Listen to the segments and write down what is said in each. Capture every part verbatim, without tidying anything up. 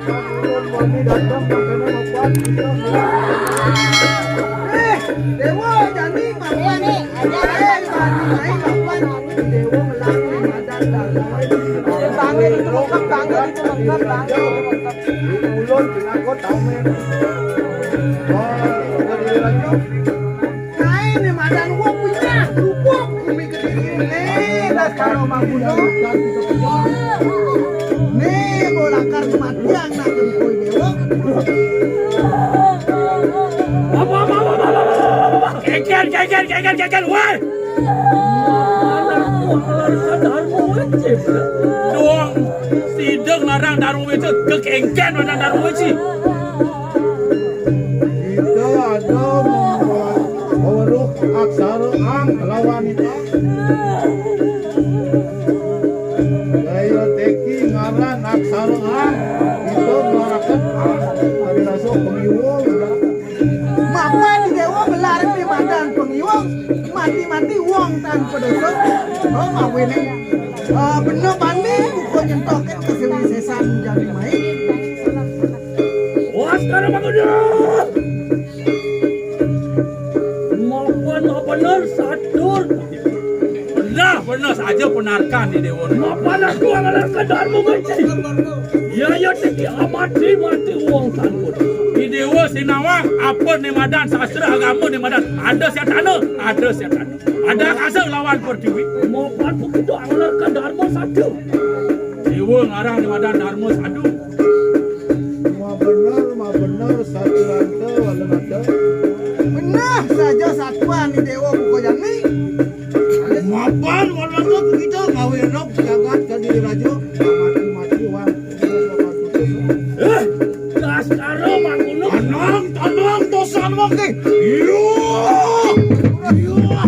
Ulun wani datang, makanya mapan kita. Eh, Dewa, jani mapan. Eh, jani main mapan. Dewa melarang madan dah. Bangga itu lengkap, bangga itu lengkap, bangga itu lengkap. Ulun penakut tamen. Oh, udah dilanjut. Kain ni madan wong punya, lubuk bumi kediri. Nih, das karo magulo. Nih, bolakar matiang nak kempoi dewa. Apa, apa, apa, apa, apa, apa, apa? Keker, keker, keker, keker, woi! Anakku alarkan Dharma Wecik. Doang, sidang larang Dharma Wecik, kekengken madan Dharma Wecik. Kita ada membuat huruf aksara ang lawan kita. Gaya teki ngaran aksara ang. Kita ngeluarakan ang. Ada rasa pengiwang. Mapa di dewa belar di madan pengiwang. Mati-mati wong tanpa dosa. Oh, mawene. Ah, bener bani buka nyentokin ke sewi sesan jadi main. Wah, sekarang bangun dulu. Mapan bener satur. Bener, bener saja penarkan di dewa. Mapan aku ngalarkan Dharma Wecik. Ya, ya, teki amati mati wong tanpa. Di dewa sinawang, apa ni madan sastra agama ni madan. Ada setana, ada setana. Ada kasa lawan pertiwi. Mapan begitu ngalarkan Dharma satu. Dewa ngarang ni madan Dharma satu. Ma bener, ma bener, satu ranta, wala mata. Bener saja satuan ni dewa buka jani. Mapan wala mata begitu, ngawi rok jagat jadi raja, mati-mati wang. Eh, das karo mangkono. Tanang, tanang, tosan wong ke. Iya. Iya.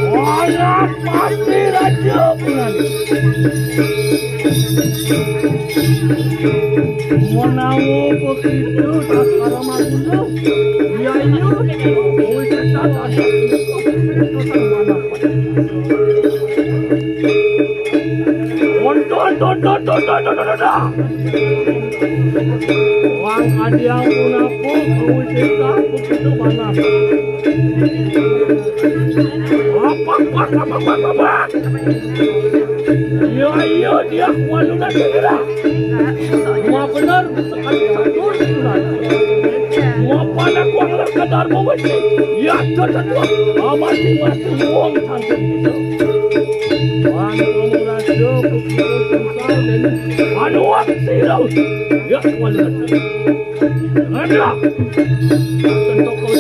Orang pasti raja bulan. Menawa begitu, tak kala magundo. Ya, iya. Wis tak ada. Onto, onto, onto, onto, onto, onto, onto. Wang adiang punapa kawitita begitu panas. Apa, apa, apa, apa, apa? Iya, iya, dia kualunan segera. Cuma bener, sekali satu, bulan. Cuma pada kuang lerka darma wesi. Ya, tetetua. Amat mati wong sangking itu. Wan kamu raja, begitu susah, dan aduh, sirau. Ya, kualunan. Ada. Tentu kau